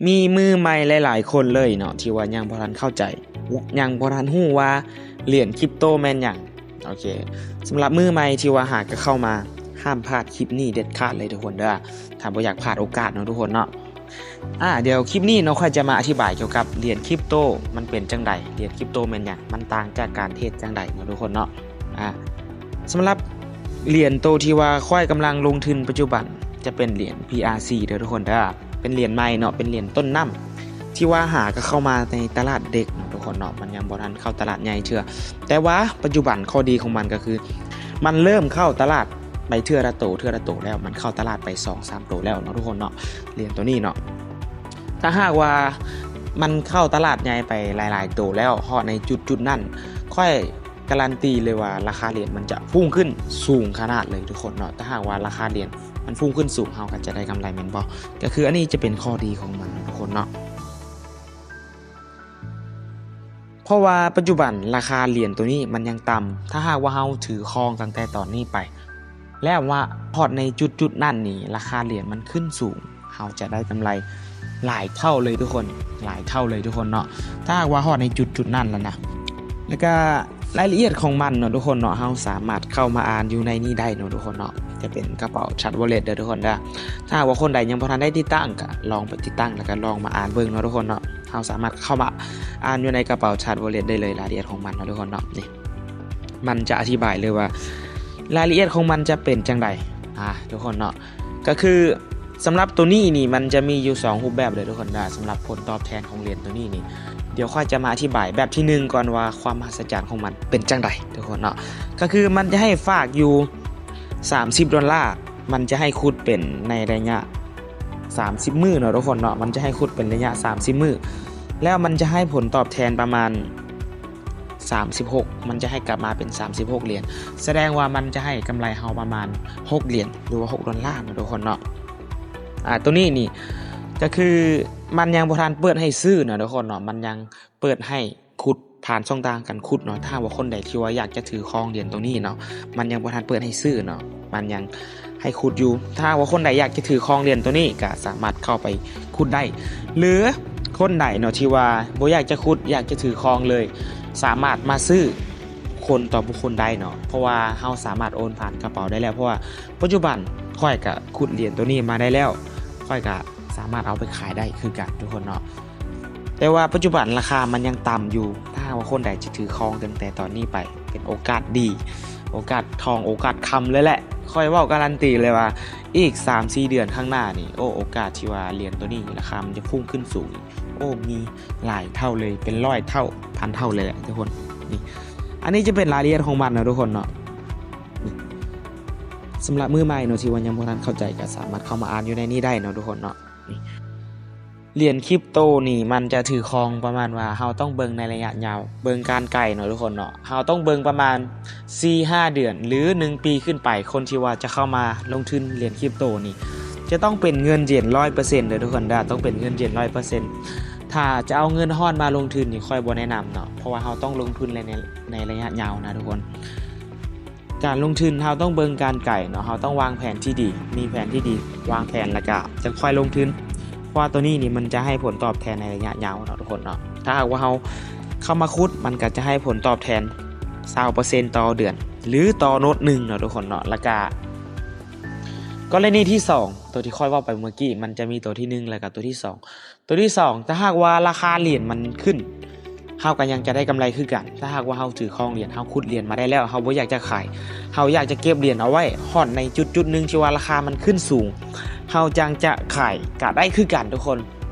ມີມືໃໝ່ຫຼາຍໆຄົນເລີຍເນາະ ທີ່ວ່າຍັງບໍ່ທັນເຂົ້າໃຈ ຍັງບໍ່ທັນຮູ້ວ່າຫຼຽນຄຣິບໂຕແມ່ນຫຍັງ. ໂອເຄ ສຳລັບມືໃໝ່ທີ່ວ່າຫາກະເຂົ້າມາ ຫ້າມພາດຄລິບນີ້ເດັດຂາດເລີຍທຸກຄົນເດີ ຖ້າບໍ່ຢາກພາດໂອກາດເນາະທຸກຄົນເນາະ. ອາ ດຽວຄລິບນີ້ເນາະ ຂ້ອຍຈະມາອະທິບາຍກ່ຽວກັບຫຼຽນຄຣິບໂຕ ມັນເປັນຈັ່ງໃດ, ຫຼຽນຄຣິບໂຕແມ່ນຫຍັງ, ມັນຕ່າງຈາກການເທຣດຈັ່ງໃດເນາະທຸກຄົນເນາະ. ອາ ສຳລັບຫຼຽນໂຕທີ່ວ່າຂ້ອຍກຳລັງລົງທຶນປັດຈຸບັນ ຈະເປັນຫຼຽນ ພີອາຊີ ເດີທຸກຄົນເດີ ເປັນຫຼຽນໃໝ່ເນາະ ເປັນຫຼຽນຕົ້ນນ້ຳ ທີ່ວ່າຫາກະເຂົ້າມາໃນຕະຫຼາດເດັກເນາະທຸກຄົນເນາະ ມັນຍັງບໍ່ທັນເຂົ້າຕະຫຼາດໃຫຍ່ເທື່ອ. ແຕ່ວ່າປັດຈຸບັນຂໍ້ດີຂອງມັນກະຄື ມັນເລີ່ມເຂົ້າຕະຫຼາດໄປເທື່ອລະໂຕ ເທື່ອລະໂຕແລ້ວ ມັນເຂົ້າຕະຫຼາດໄປສອງສາມໂຕແລ້ວເນາະທຸກຄົນເນາະ ຫຼຽນໂຕນີ້ເນາະ. ຖ້າຫາກວ່າມັນເຂົ້າຕະຫຼາດໃຫຍ່ໄປຫຼາຍໆໂຕແລ້ວ ຮອດໃນຈຸດໆນັ້ນ ຂ້ອຍກາລັນຕີເລີຍວ່າລາຄາຫຼຽນມັນຈະພຸ່ງຂຶ້ນສູງຂະໜາດເລີຍທຸກຄົນເນາະ. ຖ້າຫາກວ່າລາຄາຫຼຽນມັນພຸ່ງຂຶ້ນສູງ ເຮົາກະຈະໄດ້ກຳໄລແມ່ນບໍ່? ກະຄືອັນນີ້ຈະເປັນຂໍ້ດີຂອງມັນເນາະທຸກຄົນເນາະ. ເພາະວ່າປັດຈຸບັນລາຄາຫຼຽນໂຕນີ້ມັນຍັງຕ່ຳ ຖ້າຫາກວ່າເຮົາຖືຄອງຕັ້ງແຕ່ຕອນນີ້ໄປ ແລ້ວວ່າຮອດໃນຈຸດໆນັ້ນນີ້ ລາຄາຫຼຽນມັນຂຶ້ນສູງ ເຮົາຈະໄດ້ກຳໄລຫຼາຍເທົ່າເລີຍທຸກຄົນ ຫຼາຍເທົ່າເລີຍທຸກຄົນເນາະ ຖ້າຫາກວ່າຮອດໃນຈຸດໆນັ້ນແລ້ວນະ. ແລ້ວກະລາຍລະອຽດຂອງມັນເນາະທຸກຄົນເນາະ ເຮົາສາມາດເຂົ້າມາອ່ານຢູ່ໃນນີ້ໄດ້ເນາະທຸກຄົນເນາະ ຈະເປັນກະເປົາ Trust Wallet ເດີທຸກຄົນເດີ. ຖ້າຫາກວ່າຄົນໃດຍັງບໍ່ທັນໄດ້ຕິດຕັ້ງ ກະລອງໄປຕິດຕັ້ງ ແລ້ວກະລອງມາອ່ານເບິ່ງເນາະທຸກຄົນເນາະ. ເຮົາສາມາດເຂົ້າມາອ່ານຢູ່ໃນກະເປົາ Trust Wallet ໄດ້ເລີຍ ລາຍລະອຽດຂອງມັນເນາະທຸກຄົນເນາະ. ນີ້ ມັນຈະອະທິບາຍເລີຍວ່າລາຍລະອຽດຂອງມັນຈະເປັນຈັ່ງໃດ ອາ ທຸກຄົນເນາະ. ກະຄືສຳລັບໂຕນີ້ນີ້ ມັນຈະມີຢູ່ສອງຮູບແບບເລີຍທຸກຄົນເດີ ສຳລັບຜົນຕອບແທນຂອງຫຼຽນໂຕນີ້ນີ້. ດຽວຂ້ອຍຈະມາອະທິບາຍແບບທີໜຶ່ງກ່ອນວ່າຄວາມມະຫັດສະຈັນຂອງມັນເປັນຈັ່ງໃດທຸກຄົນເນາະ. ກະຄືມັນຈະໃຫ້ຝາກຢູ່ສາມສິບໂດລາ ມັນຈະໃຫ້ຂຸດເປັນໃນໄລຍະສາມສິບມື້ເນາະທຸກຄົນເນາະ ມັນຈະໃຫ້ຂຸດເປັນໄລຍະສາມສິບມື້ ແລ້ວມັນຈະໃຫ້ຜົນຕອບແທນປະມານ ສາມສິບຫົກ ມັນຈະໃຫ້ກັບມາເປັນສາມສິບຫົກຫຼຽນ ສະແດງວ່າມັນຈະໃຫ້ກຳໄລເຮົາປະມານຫົກຫຼຽນ ຫຼືວ່າຫົກໂດລາເນາະທຸກຄົນເນາະ. ອາ ໂຕນີ້ນີ້ກະຄືມັນຍັງບໍ່ທັນເປີດໃຫ້ຊື້ເນາະທຸກຄົນເນາະ ມັນຍັງເປີດໃຫ້ຂຸດ ຜ່ານຊ່ອງທາງການຂຸດເນາະ. ຖ້າຫາກວ່າຄົນໃດທີ່ວ່າຢາກຈະຖືຄອງຫຼຽນໂຕນີ້ເນາະ ມັນຍັງບໍ່ທັນເປີດໃຫ້ຊື້ເນາະ ມັນຍັງ ໃຫ້ຂຸດຢູ່. ຖ້າຫາກວ່າຄົນໃດຢາກຈະຖືຄອງຫຼຽນໂຕນີ້ ກະສາມາດເຂົ້າໄປຂຸດໄດ້ ຫຼືຄົນໃດເນາະທີ່ວ່າບໍ່ຢາກຈະຂຸດ ຢາກຈະຖືຄອງເລີຍ ສາມາດມາຊື້ຄົນຕໍ່ບຸກຄົນໄດ້ເນາະ ເພາະວ່າເຮົາສາມາດໂອນຜ່ານກະເປົາໄດ້ແລ້ວ. ເພາະວ່າປັດຈຸບັນຂ້ອຍກະຂຸດຫຼຽນໂຕນີ້ມາໄດ້ແລ້ວ ຂ້ອຍກະສາມາດເອົາໄປຂາຍໄດ້ຄືກັນທຸກຄົນເນາະ. ແຕ່ວ່າປັດຈຸບັນລາຄາມັນຍັງຕ່ຳຢູ່ ຖ້າຫາກວ່າຄົນໃດຈະຖືຄອງຕັ້ງແຕ່ຕອນນີ້ໄປ ເປັນໂອກາດດີ ໂອກາດທອງ ໂອກາດຄຳເລີຍແຫຼະ. ຂ້ອຍເວົ້າກາລັນຕີເລີຍວ່າອີກສາມສີ່ເດືອນຂ້າງໜ້ານີ້ ໂອ້ ໂອກາດທີ່ວ່າຫຼຽນໂຕນີ້ລາຄາມັນຈະພຸ່ງຂຶ້ນສູງ ໂອ້ ມີຫຼາຍເທົ່າເລີຍ ເປັນຮ້ອຍເທົ່າ ພັນເທົ່າເລີຍແຫຼະທຸກຄົນ. ນີ້ ອັນນີ້ຈະເປັນລາຍລະອຽດຂອງມັນເນາະທຸກຄົນເນາະ. ນີ້ ສຳລັບມືໃໝ່ເນາະ ທີ່ວ່າຍັງບໍ່ທັນເຂົ້າໃຈ ກະສາມາດເຂົ້າມາອ່ານຢູ່ໃນນີ້ໄດ້ເນາະທຸກຄົນເນາະ. ນີ້ ຫຼຽນຄຣິບໂຕນີ້ມັນຈະຖືຄອງປະມານວ່າເຮົາຕ້ອງເບິ່ງໃນໄລຍະຍາວ ເບິ່ງການໄກເນາະທຸກຄົນເນາະ. ເຮົາຕ້ອງເບິ່ງປະມານສີ່ຫ້າເດືອນ ຫຼືໜຶ່ງປີຂຶ້ນໄປ. ຄົນທີ່ວ່າຈະເຂົ້າມາລົງທຶນຫຼຽນຄຣິບໂຕນີ້ ຈະຕ້ອງເປັນເງິນເຢັນຮ້ອຍເປີເຊັນເດີທຸກຄົນເດີ ຕ້ອງເປັນເງິນເຢັນຮ້ອຍເປີເຊັນ. ຖ້າຈະເອົາເງິນຮ້ອນມາລົງທຶນນີ້ ຂ້ອຍບໍ່ແນະນຳເນາະ ເພາະວ່າເຮົາຕ້ອງລົງທຶນໃນ ໃນໄລຍະຍາວນະທຸກຄົນ. ການລົງທຶນເຮົາຕ້ອງເບິ່ງການໄກເນາະ ເຮົາຕ້ອງວາງແຜນທີ່ດີ ມີແຜນທີ່ດີ ວາງແຜນແລ້ວກະຈັ່ງຄ່ອຍລົງທຶນ ເພາະວ່າໂຕນີ້ນີ້ມັນຈະໃຫ້ຜົນຕອບແທນໃນໄລຍະຍາວເນາະທຸກຄົນເນາະ. ຖ້າຫາກວ່າເຮົາເຂົ້າມາຂຸດ ມັນກະຈະໃຫ້ຜົນຕອບແທນຊາວເປີເຊັນຕໍ່ເດືອນ ຫຼືຕໍ່ໂນດໜຶ່ງເນາະທຸກຄົນເນາະ. ແລ້ວກະກໍລະນີທີສອງ ໂຕທີ່ຂ້ອຍເວົ້າໄປເມື່ອກີ້ ມັນຈະມີໂຕທີໜຶ່ງ ແລ້ວກະໂຕທີສອງ. ໂຕທີສອງ ຖ້າຫາກວ່າລາຄາຫຼຽນມັນຂຶ້ນ ເຮົາກະຍັງຈະໄດ້ກຳໄລຄືກັນ. ຖ້າຫາກວ່າເຮົາຖືຄອງຫຼຽນ ເຮົາຂຸດຫຼຽນມາໄດ້ແລ້ວ ເຮົາບໍ່ຢາກຈະຂາຍ ເຮົາຢາກຈະເກັບຫຼຽນເອົາໄວ້ ຮອດໃນຈຸດໆໜຶ່ງທີ່ວ່າລາຄາມັນຂຶ້ນສູງ ເຮົາຈັ່ງຈະຂາຍກະໄດ້ຄືກັນທຸກຄົນ.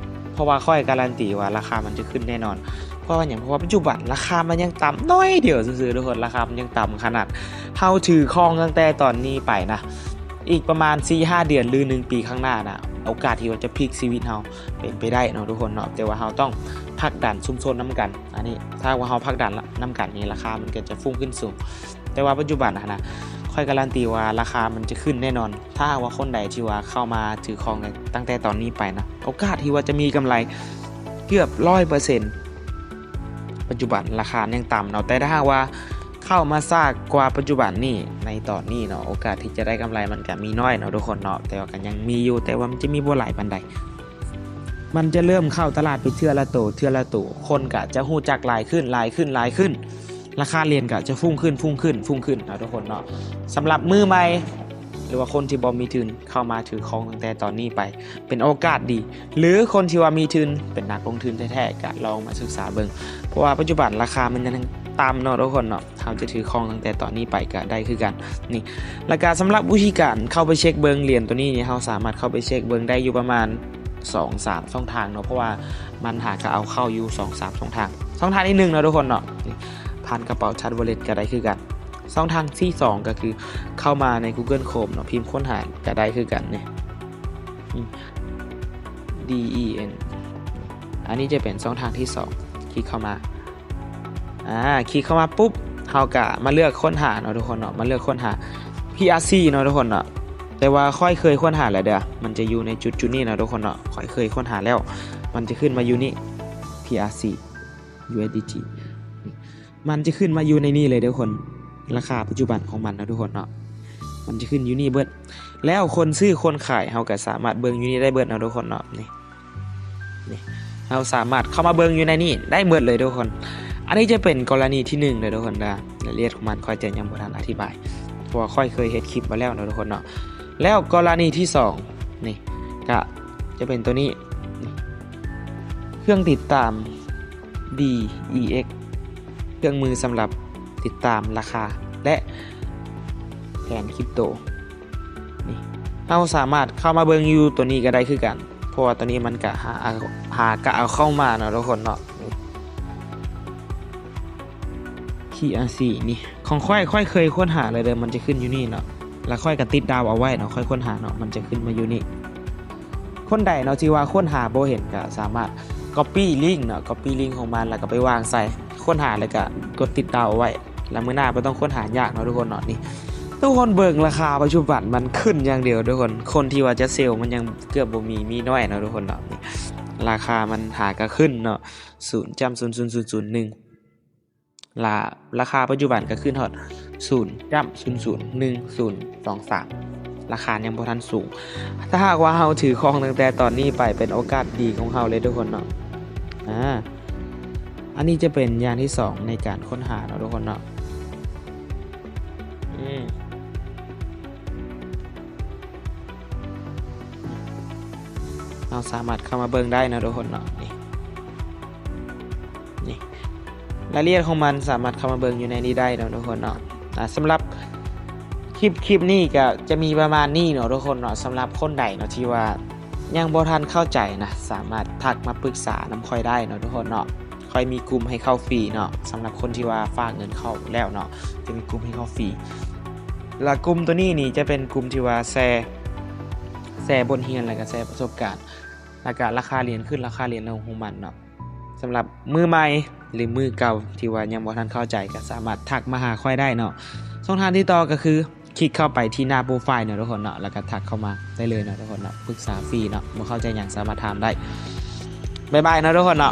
ເພາະວ່າຂ້ອຍກາລັນຕີວ່າລາຄາມັນຈະຂຶ້ນແນ່ນອນ. ເພາະວ່າຫຍັງ? ເພາະວ່າປັດຈຸບັນລາຄາມັນຍັງຕ່ຳໜ້ອຍດຽວຊື່ໆທຸກຄົນ ລາຄາມັນຍັງຕ່ຳຂະໜາດ. ເຮົາຖືຄອງຕັ້ງແຕ່ຕອນນີ້ໄປນະ ອີກປະມານສີ່ຫ້າເດືອນ ຫຼືໜຶ່ງປີຂ້າງໜ້ານະ ໂອກາດທີ່ວ່າຈະພລິກຊີວິດເຮົາ ເປັນໄປໄດ້ເນາະທຸກຄົນເນາະ. ແຕ່ວ່າເຮົາຕ້ອງຜັກດັນຊຸມຊົນນຳກັນ. ອັນນີ້ ຖ້າວ່າເຮົາຜັກດັນນຳກັນນີ້ ລາຄາມັນກະຈະຟຸ້ງຂຶ້ນສູງ. ແຕ່ວ່າປັດຈຸບັນຫັ້ນນະ ຂ້ອຍກາລັນຕີວ່າລາຄາມັນຈະຂຶ້ນແນ່ນອນ. ຖ້າຫາກວ່າຄົນໃດທີ່ວ່າເຂົ້າມາຖືຄອງຕັ້ງແຕ່ຕອນນີ້ໄປນະ ໂອກາດທີ່ວ່າຈະມີກຳໄລເກືອບຮ້ອຍເປີເຊັນ. ປັດຈຸບັນລາຄາຍັງຕ່ຳເນາະ ແຕ່ຖ້າຫາກວ່າເຂົ້າມາຊ້າກວ່າປັດຈຸບັນນີ້ ໃນຕອນນີ້ເນາະ ໂອກາດທີ່ຈະໄດ້ກຳໄລມັນກະມີໜ້ອຍເນາະທຸກຄົນເນາະ. ແຕ່ວ່າກະຍັງມີຢູ່ ແຕ່ວ່າມັນຈະມີບໍ່ຫຼາຍປານໃດ. ມັນຈະເລີ່ມເຂົ້າຕະຫຼາດໄປເທື່ອລະໂຕ ເທື່ອລະໂຕ ຄົນກະຈະຮູ້ຈັກຫຼາຍຂຶ້ນ ຫຼາຍຂຶ້ນ ຫຼາຍຂຶ້ນ ລາຄາຫຼຽນກະຈະຟຸ້ງຂຶ້ນ ຟຸ້ງຂຶ້ນ ຟຸ້ງຂຶ້ນເນາະທຸກຄົນເນາະ. ສຳລັບມືໃໝ່ ຫຼືວ່າຄົນທີ່ບໍ່ມີທຶນ ເຂົ້າມາຖືຄອງຕັ້ງແຕ່ຕອນນີ້ໄປ ເປັນໂອກາດດີ ຫຼືຄົນທີ່ວ່າມີທຶນ ເປັນນັກລົງທຶນແທ້ໆ ກະລອງມາສຶກສາເບິ່ງ ເພາະວ່າປັດຈຸບັນລາຄາມັນຍັງຕ່ຳເນາະທຸກຄົນເນາະ. ເຮົາຈະຖືຄອງຕັ້ງແຕ່ຕອນນີ້ໄປກະໄດ້ຄືກັນນີ້. ແລ້ວກະສຳລັບວິທີການເຂົ້າໄປເຊັກເບິ່ງຫຼຽນໂຕນີ້ນີ້ ເຮົາສາມາດເຂົ້າໄປເຊັກເບິ່ງໄດ້ຢູ່ປະມານສອງສາມຊ່ອງທາງເນາະ ເພາະວ່າມັນຫາກະເອົາເຂົ້າຢູ່ສອງສາມຊ່ອງທາງ. ຊ່ອງທາງທີໜຶ່ງເນາະທຸກຄົນເນາະ ຜ່ານກະເປົາແຊັດວໍເລັດກະໄດ້ຄືກັນ. ຊ່ອງທາງທີສອງກະຄືເຂົ້າມາໃນ Google Chrome ເນາະ ພິມຄົ້ນຫາກະໄດ້ຄືກັນນີ້ D E N ອັນນີ້ຈະເປັນຊ່ອງທາງທີສອງ ຄລິກເຂົ້າມາ ອາ ຄລິກເຂົ້າມາປຸບ ເຮົາກະມາເລືອກຄົ້ນຫາເນາະທຸກຄົນເນາະ ມາເລືອກຄົ້ນຫາ P R C ເນາະທຸກຄົນເນາະ. ແຕ່ວ່າຂ້ອຍເຄີຍຄົ້ນຫາແລ້ວເດີ້ ມັນຈະຢູ່ໃນຈຸດໆນີ້ເນາະທຸກຄົນເນາະ ຂ້ອຍເຄີຍຄົ້ນຫາແລ້ວ ມັນຈະຂຶ້ນມາຢູ່ນີ້ P R C U S D T ມັນຈະຂຶ້ນມາຢູ່ໃນນີ້ເລີຍທຸກຄົນ ລາຄາປັດຈຸບັນຂອງມັນເນາະທຸກຄົນເນາະ ມັນຈະຂຶ້ນຢູ່ນີ້ເບິດ. ແລ້ວຄົນຊື້ຄົນຂາຍ ເຮົາກະສາມາດເບິ່ງຢູ່ນີ້ໄດ້ເບິດເນາະທຸກຄົນເນາະ ນີ້ ນີ້ ເຮົາສາມາດເຂົ້າມາເບິ່ງຢູ່ໃນນີ້ໄດ້ເບິດເລີຍທຸກຄົນ. ອັນນີ້ຈະເປັນກໍລະນີທີໜຶ່ງເດີ້ທຸກຄົນເດີ້ ລາຍລະອຽດຂອງມັນຂ້ອຍຈະຍັງບໍ່ທັນອະທິບາຍ ເພາະວ່າຂ້ອຍເຄີຍເຮັດຄລິບມາແລ້ວເນາະທຸກຄົນເນາະ. ແລ້ວກໍລະນີທີສອງນີ້ ກະຈະເປັນໂຕນີ້ ເຄື່ອງຕິດຕາມ D E X ເຄື່ອງມືສຳລັບຕິດຕາມລາຄາ ແລະ ແຜນຄຣິບໂຕ ນີ້ ເຮົາສາມາດເຂົ້າມາເບິ່ງຢູ່ໂຕນີ້ກະໄດ້ຄືກັນ ເພາະວ່າໂຕນີ້ມັນກະຫາ ຫາກະເອົາເຂົ້າມາເນາະທຸກຄົນເນາະ. ນີ້ P R C ນີ້ ຂອງຂ້ອຍ ຂ້ອຍເຄີຍຄົ້ນຫາແລ້ວເດີ້ ມັນຈະຂຶ້ນຢູ່ນີ້ເນາະ ແລ້ວຂ້ອຍກະຕິດດາວເອົາໄວ້ເນາະ ຂ້ອຍຄົ້ນຫາເນາະ ມັນຈະຂຶ້ນມາຢູ່ນີ້. ຄົນໃດເນາະທີ່ວ່າຄົ້ນຫາບໍ່ເຫັນ ກະສາມາດ copy link ເນາະ copy link ຂອງມັນ ແລ້ວກະໄປວາງໃສ່ ຄົ້ນຫາ ແລ້ວກະກົດຕິດດາວເອົາໄວ້ ແລ້ວມື້ໜ້າບໍ່ຕ້ອງຄົ້ນຫາຍາກເນາະທຸກຄົນເນາະ. ນີ້ ທຸກຄົນເບິ່ງລາຄາປັດຈຸບັນມັນຂຶ້ນຢ່າງດຽວທຸກຄົນ ຄົນທີ່ວ່າຈະເຊວມັນຍັງເກືອບບໍ່ມີ ມີໜ້ອຍເນາະທຸກຄົນເນາະ. ນີ້ ລາຄາມັນຫາກະຂຶ້ນເນາະ ສູນຈຸດສູນສູນສູນໜຶ່ງ ລາ ລາຄາປັດຈຸບັນກະຂຶ້ນຮອດສູນຈຸດສູນສູນໜຶ່ງສູນສອງສາມ ລາຄາຍັງບໍ່ທັນສູງ. ຖ້າຫາກວ່າເຮົາຖືຄອງຕັ້ງແຕ່ຕອນນີ້ໄປ ເປັນໂອກາດດີຂອງເຮົາເລີຍທຸກຄົນເນາະ. ອາ ອັນນີ້ຈະເປັນຢ່າງທີສອງໃນການຄົ້ນຫາເນາະທຸກຄົນເນາະ. ອືມ ເຮົາສາມາດເຂົ້າມາເບິ່ງໄດ້ເນາະທຸກຄົນເນາະ. ນີ້ ນີ້ ລາຍລະອຽດຂອງມັນສາມາດເຂົ້າມາເບິ່ງຢູ່ໃນນີ້ໄດ້ເນາະທຸກຄົນເນາະ. ອາ ສຳລັບຄລິບ ຄລິບນີ້ກະຈະມີປະມານນີ້ເນາະທຸກຄົນເນາະ. ສຳລັບຄົນໃດເນາະທີ່ວ່າຍັງບໍ່ທັນເຂົ້າໃຈນະ ສາມາດທັກມາປຶກສານຳຂ້ອຍໄດ້ເນາະທຸກຄົນເນາະ. ຂ້ອຍມີກຸ່ມໃຫ້ເຂົ້າຟຣີເນາະ ສຳລັບຄົນທີ່ວ່າຝາກເງິນເຂົ້າແລ້ວເນາະ ຈະມີກຸ່ມໃຫ້ເຂົ້າຟຣີ. ແລະ ກຸ່ມໂຕນີ້ນີ້ຈະເປັນກຸ່ມທີ່ວ່າແຊ ແຊບົດຮຽນ ແລ້ວກະແຊປະສົບການ ແລ້ວກະລາຄາຫຼຽນຂຶ້ນ ລາຄາຫຼຽນລົງຂອງມັນເນາະ. ສຳລັບມືໃໝ່ ຫຼື ມືເກົ່າ ທີ່ວ່າຍັງບໍ່ທັນເຂົ້າໃຈ ກະສາມາດທັກມາຫາຂ້ອຍໄດ້ເນາະ. ຊ່ອງທາງຕິດຕໍ່ກະຄື ຄລິກເຂົ້າໄປທີ່ໜ້າໂປຣໄຟລ໌ເນາະທຸກຄົນເນາະ ແລ້ວກະທັກເຂົ້າມາໄດ້ເລີຍເນາະທຸກຄົນເນາະ. ປຶກສາຟຣີເນາະ ບໍ່ເຂົ້າໃຈຫຍັງສາມາດຖາມໄດ້. ບາຍບາຍເນາະທຸກຄົນເນາະ.